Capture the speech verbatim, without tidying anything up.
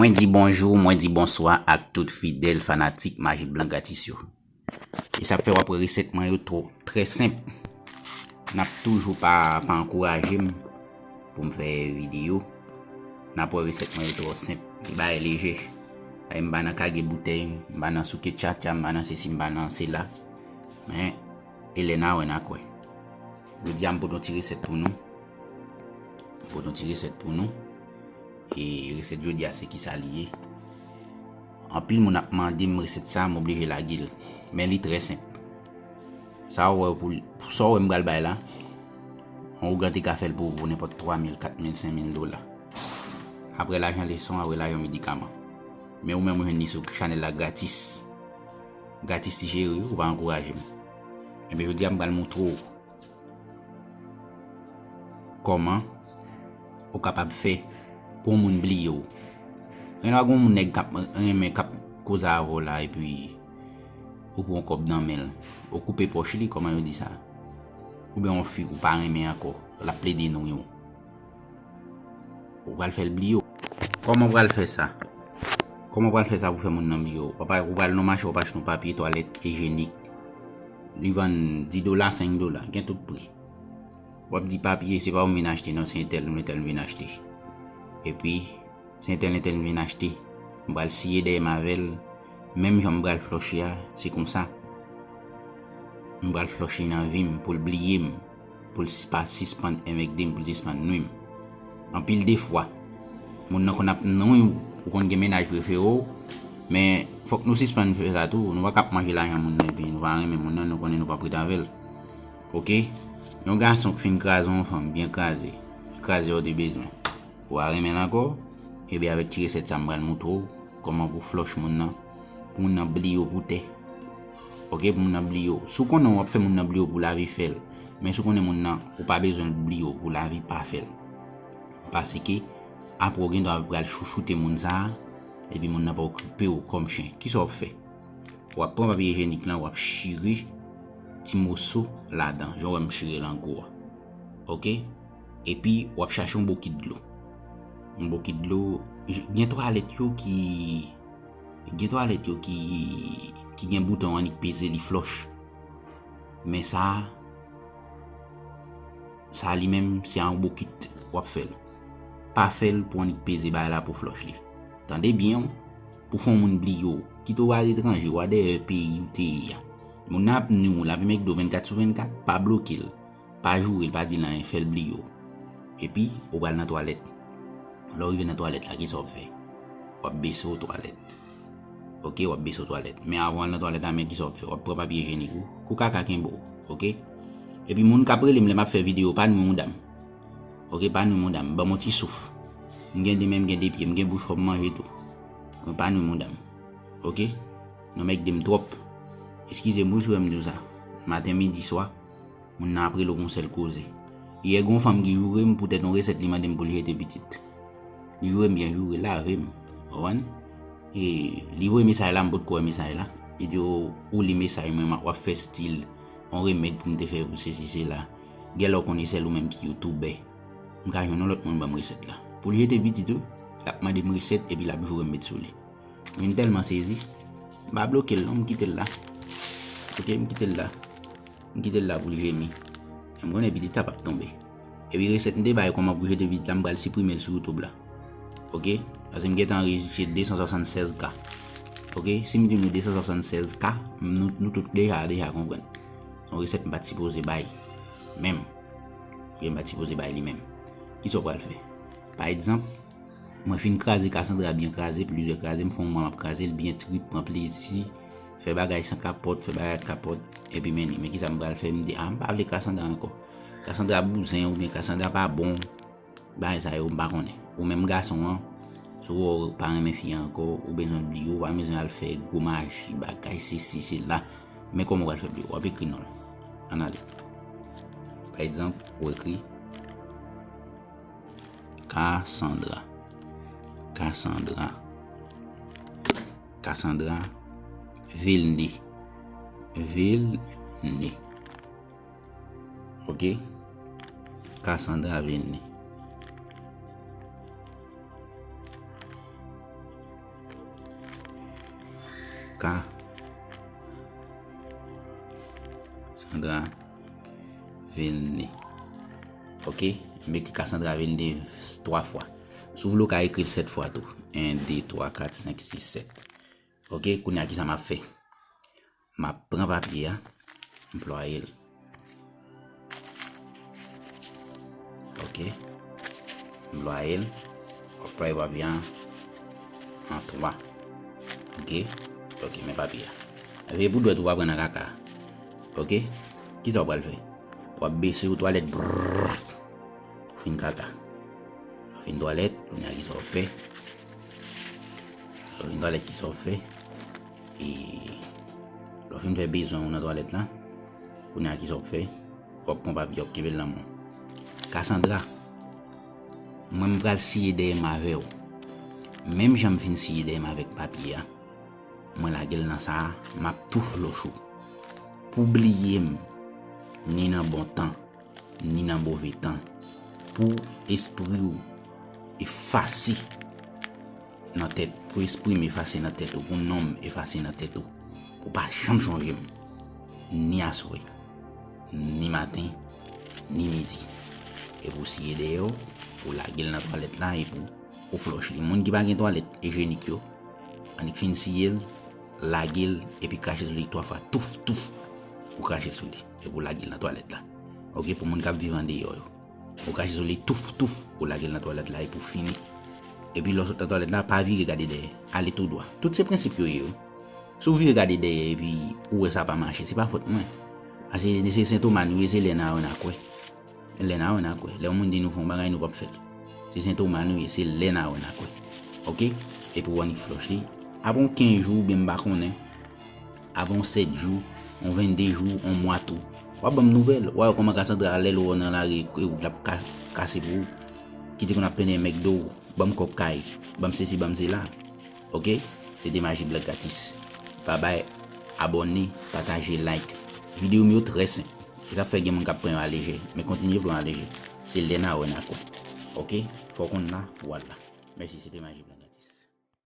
Mwen di bonjou, mwen di bonswa ak tout fidèl fanatik Maji Blan Gratis yo. E sa k fè w ap wè resèt mwen yo twò, trè senp. N ap toujou pa, pa ankouraje m pou m fè videyo. N ap wè resèt mwen yo twò senp. Li bagay leje. Ay, m pa nan kage boutèy, m pa nan souke tchatcha, m pa nan sesi, m pa nan sela. Men, e lè n a wè, n a kwè. Jodi a, m pote yon ti resèt pou nou. M pote yon ti resèt pou nou. E resèt jodi a, se kisa li ye? Anpil moun ap mande m resèt sa, m oblije lage l. Men li trè senp. Sa w wè pou, pou sa w wè m pral bay la, yon ougan te ka fè l pou ou pou nenpòt twa mil, kat mil, senk mil dola. Apre lajan leson, apre lajan medikaman. Men ou menm ou jwenn li sou chanèl la gratis. Gratis li cheri, ou pa ankouraje m. Ebyen jodi a m pral montre w kòman ou kapab fè pou yon moun bliye w. Gen lè gen yon moun nèg k ap renmen, k ap koze avè w la, epi ou pran yon kòb nan men l, ou koupe pòch li, kòman yo di sa? Oubyen yon fi ou pa renmen ankò, l ap plede nwi w. Ou pral fè l bliye w. Kòman w pral fè sa? Kòman w pral fè sa pou fè moun nan bliye w? W ap, ou pral nan mache, w ap achte yon papye twalèt ijyenik. Li vann dis dola, senk dola, gen tout pri. W ap di papye, se pa ou m vin achte non, se entèl, entèl m vin achte. Epi, se entèl, entèl m vin achte. M pral siye dèyè m avè l. Menm jan m pral flòche a, se konsa. M pral flòche nan vi m pou l bliye m, pou l pa sispann enmègde m, pou l sispann nwi m. Anpil de fwa, moun nan konn ap nwi w, ou konn gen mennaj prefere w, men fòk nou sispann fè sa tou. Nou pa ka ap manje lajan moun nan epi nou pa renmen moun nan, nou konnen nou p ap ret avè l. Oke? Yon gason k fin kraze yon fanm, byen kraze, kraze w te bezwen. Ou a renmen l ankò? Ebyen avèk ti resèt sa m pral montre w kòman pou flòch moun nan, pou moun nan bliye w pou tè. Oke, pou moun nan bliye w. Si w konnen w ap fè moun nan bliye w pou lavi, fè l. Men si w konnen moun nan, ou pa bezwen l bliye w pou lavi, pa fè l. Paske apre w gen dwa pral chouchoute moun sa a, epi moun nan pa okipe w kòm chen. Kisa w ap fè? W ap pran papye ijyenik lan, w ap chire ti moso ladan, jan w wè m chire l an gwo a. Oke? Epi w ap chache yon bokit dlo. Yon bokit dlo, gen twalèt yo ki, gen twalèt yo ki, ki gen bouton annik peze li flòch. Men sa, sa li menm, se a yon bokit w ap fè l. Pa fè l pou annik peze bagay la pou flòch li. Tande byen, pou fè yon moun bliye w, kit ou aletranje, ou a dèyè peyi ou te ye a. Moun nan ap nwi w, l ap enmègde w vennkat sou vennkat, pa bloke l. Pa joure l, pa di l anyen, fè l bliye w. Epi, ou pral nan twalèt. Lè w rive nan twalèt la, kisa w ap fè? W ap bese w twalèt. Oke, w ap bese w twalèt. Men avan w al nan twalèt la, men kisa w ap fè? W ap pran papye ijyenik ou, kou kaka kenbe w. Oke? Epi moun k ap rele m lè m ap fè videyo, pa nwi mouda m. Oke, pa nwi mouda m. Ban m yon ti souf. M gen de men, m gen de pye, m gen bouch, fò m manje tou. Men pa nwi mouda m. Oke? Nou enmègde m twòp. Eskize m wi si w wè m di w sa. Maten, midi, swa. Moun nan ap rele w pou yon sèl koze. Yè gen yon fanm ki joure m poutèt yon resèt li mande m pou l jete pitit. Li joure m byen joure, lave m. Ou konprann? E li voye mesaj la, m potko wè mesaj la. Li di w, ou li mesaj mwen, w ap fè stil yon remèd pou m te fè pou sesi sela. Gen lè w konnen sèl ou menm ki youtubè. M ka jwenn yon lòt moun ban m resèt la. Pou l jete pitit wi, l ap mande m resèt epi l ap joure m met sou li. Mwen tèlman sezi. M pa bloke l non, m kite l la. Oke, m kite l la. M kite l la pou l jemi. E m konnen pitit la p ap tonbe. Epi resèt m te bay kòman pou jete pitit la, m pral siprime l sou YouTube la. Oke? Paske m gentan reach de san swasannsèz K. Oke? Si m di nou de san swasannsèz K, nou, nou tout deja, deja konprann. Se yon resèt m pa t sipoze bay. Menm. Oke, m pa t sipoze bay li menm. Kisa w pral fè? Pa egzanp, mwen fin kraze Cassandra byen kraze, plizyè kraze, m fè yon mwa m ap kraze l byen trip, pran plezi, fè bagay san kapòt, fè bagay ak kapòt, epi men li. Men kisa m pral fè? M di, a, m pa vle Cassandra ankò. Cassandra bouzen oubyen Cassandra pa bon. Bagay sa yo, m pa konnen. Ou menm gason an, si w wè w pa renmen fi a ankò, ou bezwen l bliye, ou pa bezwen al fè gwo maji, bagay, sesi, sela. Men kòman w pral fè bliye? W ap ekri non l. Ann ale. Pa egzanp, ou ekri Cassandra. Cassandra. Cassandra Vilny. Vilny. Oke? Cassandra Vilny. Ka Sandra Vilne. Ok, m ekri Cassandra Vilne twa fwa. Si w vle, w ka ekri l sèt fwa tou. En, de, twa, kat, senk, sis, sèt. Ok, kounye a, kisa m ap fè? M ap pran papye a, m plwaye l. Ok, m plwaye l. M ap plwaye papye a an twa. Ok, ok, men papye a. Veye pou dwèt ou pa pran nan kaka. Ok, kisa w pral fè? W ap bese w twalèt. Brrr. Ou fin kaka. Ou fin twalèt, kounye a kisa w fè? Ou fin twalèt, kisa w fè? E lè w fin fè bezwen ou nan twalèt la, kounye a kisa w fè? W ap pran papye, w ap kenbe l nan men w. Cassandra, mwen m pral siye dèyè m avè w. Menm jan m fin siye dèyè m avèk papye a, mwen lage l nan sa a, m ap tou floch ou. Pou bliye m, ni nan bon tan, ni nan move tan, pou espri w efase nan tèt, pou espri m efase nan tèt ou, pou non m efase nan tèt ou, pou pa janm chonje m, ni aswè, ni maten, ni midi. E pou siye dèyè w, pou lage l nan twalèt la, e pou ou floch li. Moun ki pa gen twalèt ijyenik yo, annik fin siye l, lage l, epi krache sou li twa fwa, touf, touf, ou krache sou li, epi ou lage l nan twalèt la. Ok, pou moun k ap viv andeyò yo, ou krache sou li, touf, touf, ou lage l nan twalèt la, epi ou fini. Epi lè w sot nan twalèt la, pa vire gade dèyè, ale tou dwa. Tout se prensip yo ye, wi. Si w vire gade dèyè, epi ou wè sa pa mache, se pa fòt mwen. Paske se sentoma nou ye, se lè n a wè n a kwè. Lè n a wè n a kwè. Lè yon moun di nou fè yon bagay, nou p ap fè l. Se sentoma nou ye, se lè n a wè n a kwè. Ok? Epi w annik floch li. Apre yon kenz jou, oubyen m pa konnen. Apre yon sèt jou, yon vennde jou, yon mwa tou. W ap ban m nouvèl. W a wè kòman Cassandra, lè l wè w nan lari, e wout la ap ka-, kase pou ou. Ki te konn ap plenyen McDo, ban m kòb kay, ban m sesi, ban m sela. Ok? Se te Maji Blan gratis. Babay, abòne, pataje, like. Videyo m yo trè senp. Se sa k fè gen moun k ap pran yo aleje. Men kontinye pran yo aleje. Se lè n a wè n a kwè. Ok? Fò w konn la pou w al la. Mèsi, se te Maji Blan.